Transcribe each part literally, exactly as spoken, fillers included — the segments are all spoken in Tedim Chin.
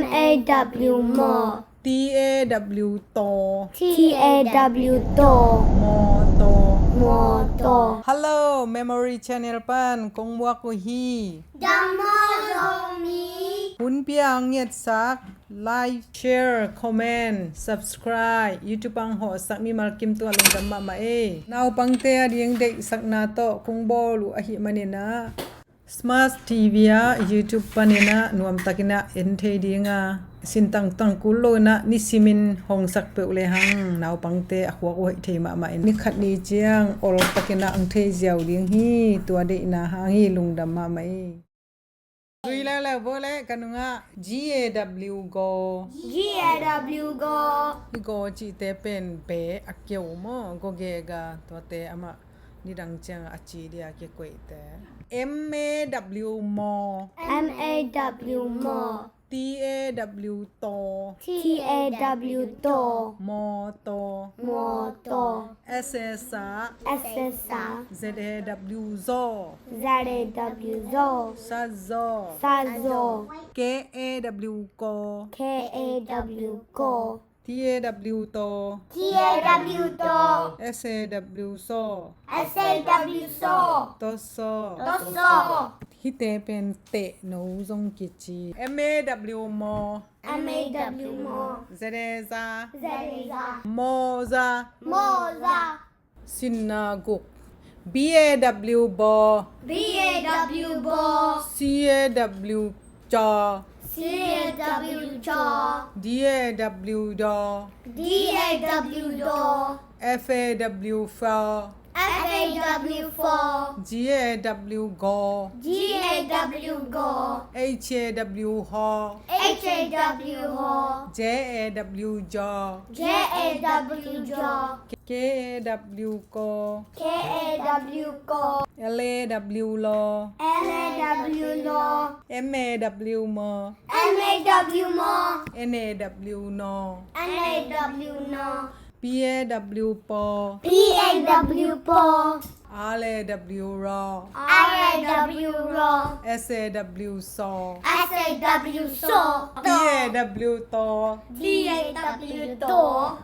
M A W maw. T A W taw. T A W taw. Maw taw. Maw taw. Hello, Memory Channel pan kong muak uh hi. Dam maw Zomi. Hun pia ang ngetsak, like, share, comment, subscribe, YouTube ang hawhsak mimal kim tungah lungdam mahmah ei. Naupangte a ding deihsakna tawh kong bawl uh ahih maninah Smart T V ah YouTube paninah nuamtakinah en thei dinga, sintang tangkul loinah nisimin hongsak peuh lehang naupangte a khuak uh hoih thei mahmah in, ni khat ni ciang oltakinah ang thei ziau ding hi. Tua deihna hang hi. Lungdam mahmah ei. Zui leuleu bo le ka nungah G A W gaw. G A W gaw. Hi gaw cihte pen be a keu maw, gaw ge ga, tuate amah nidang ciang a ci dia kikoihte. M A W maw. M A W maw. T A W taw. T A W taw. Maw taw. Maw taw. S A sa. S A sa. Z A W zaw. Z A W zaw. Sa zaw. Sa zaw. K A W kaw. K A W kaw. T A W taw. T A W taw. S A W saw. S A W saw. Taw saw. Taw saw. Hihte pen tehno zong kici. M A W maw. M A W maw. Z A za. Z A za. Maw za. Maw za. Sinna guk. B A W baw. B A W baw. C A W caw. C A W caw. D A W daw. D A W daw. F A W faw. F A W faw. G A W gaw. G A W gaw. H A W haw. H A W haw. J A W jaw. J A W jaw. K A W kaw. K A W kaw. L A W law. L A W law. M A W maw. M A W maw. N A W naw. N A W naw. P A W paw. P A W paw. R A W raw. R A W raw. S A W saw. S A W saw. T A W taw. T A W taw.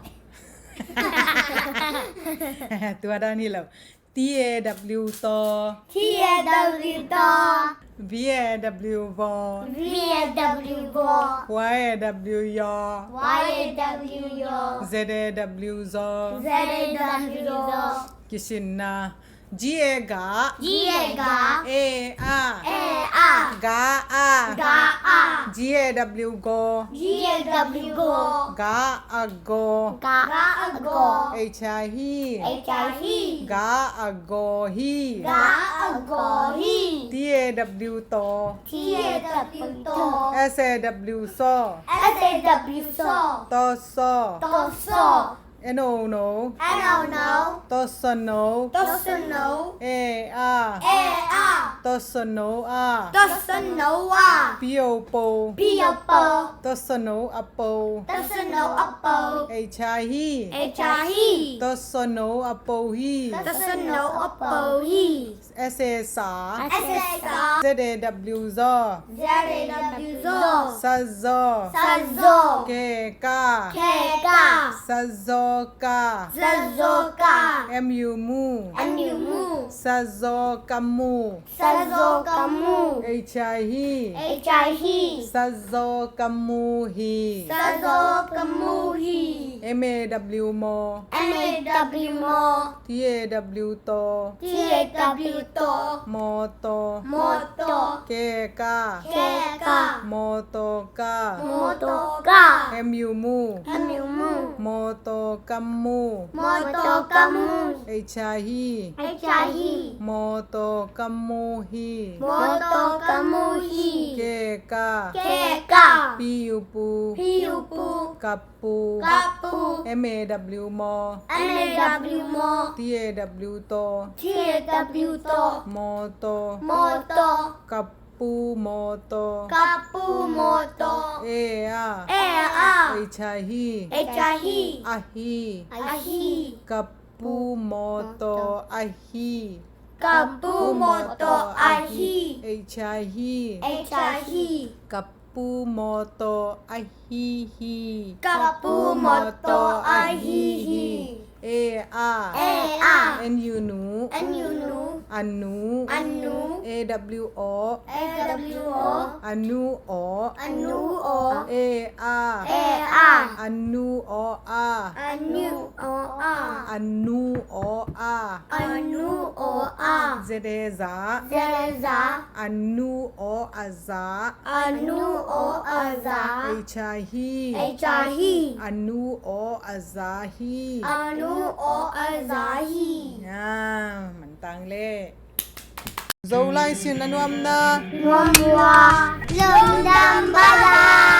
Tua dan hi lo. T A W taw. T A W taw. V A W vaw. V A W vaw. Y A W yaw. Y A W yaw. Z A W zaw. Z A W zaw. Kisinna. G A ga. G A ga. A a. A a. Ga a. Ga a. G A W gaw. G A W gaw. Ga a gaw. Ga a gaw. H I hi. H I hi. Ga a gaw hi. Ga a gaw hi. T A W taw. T A W taw. S A W saw. S A W saw. Taw saw. Taw saw. N O no. N O no. Taw saw no. Taw saw no. A a. A a. Taw saw no a. Taw saw no a. P O po. P O po. Taw saw no a po. Taw saw no a po. H I hi. H I hi. Taw saw no a po hi. Taw saw no a po hi. S A sa. S A sa. Z A W zaw. Z A W zaw. Sa zaw. Sa zaw. K ka. K ka. Sa zaw ka. Sa zaw ka. M U mu. M U mu. Sa zaw ka mu. Sa zaw ka mu. H I hi. H I hi. Sa zaw ka mu hi. Sa zaw ka mu hi. M A W maw. M A W maw. T A W taw. T A W taw. Mawtaw. Mawtaw. K ka. K ka. Mawtaw ka. Mawtaw ka. M U mu. M U mu. Mawtaw ka mu. Mawtaw ka mu. H I hi. H I hi. Mawtaw ka mu hi. Mawtaw ka mu hi. K ka. K ka. P U pu. P U pu. Kap pu. Kap pu. M A W maw. M A W maw. T A W taw. T A W taw. Mawtaw. Mawtaw. Kap pu mawtaw. Kap pu mawtaw. A a. A a. H I hi. H I hi. Ahi. Ahi. Kap pu mawtaw ahi. Kap pu mawtaw ahi. H I hi. H I hi. Kap pu mawtaw ahi hi. Ka pu mawtaw ahi hi. A, a. A, a. N, u, nu. N, u, nu. A nu. A nu. A, w, aw. A, w, aw. A nu aw. A nu aw. A, a. A. A nu aw, a. A nu aw, a. A nu aw, a. A nu aw, a. Z, e, za. Z, e, za. A nu aw, a za. A nu aw, a za. H, a, hi. H, a, hi. A nu aw, a za hi. A nu aw, a za hi. Ya, mantang le. Zolai sin a nuamna. Nuam ua. Lungdam bala.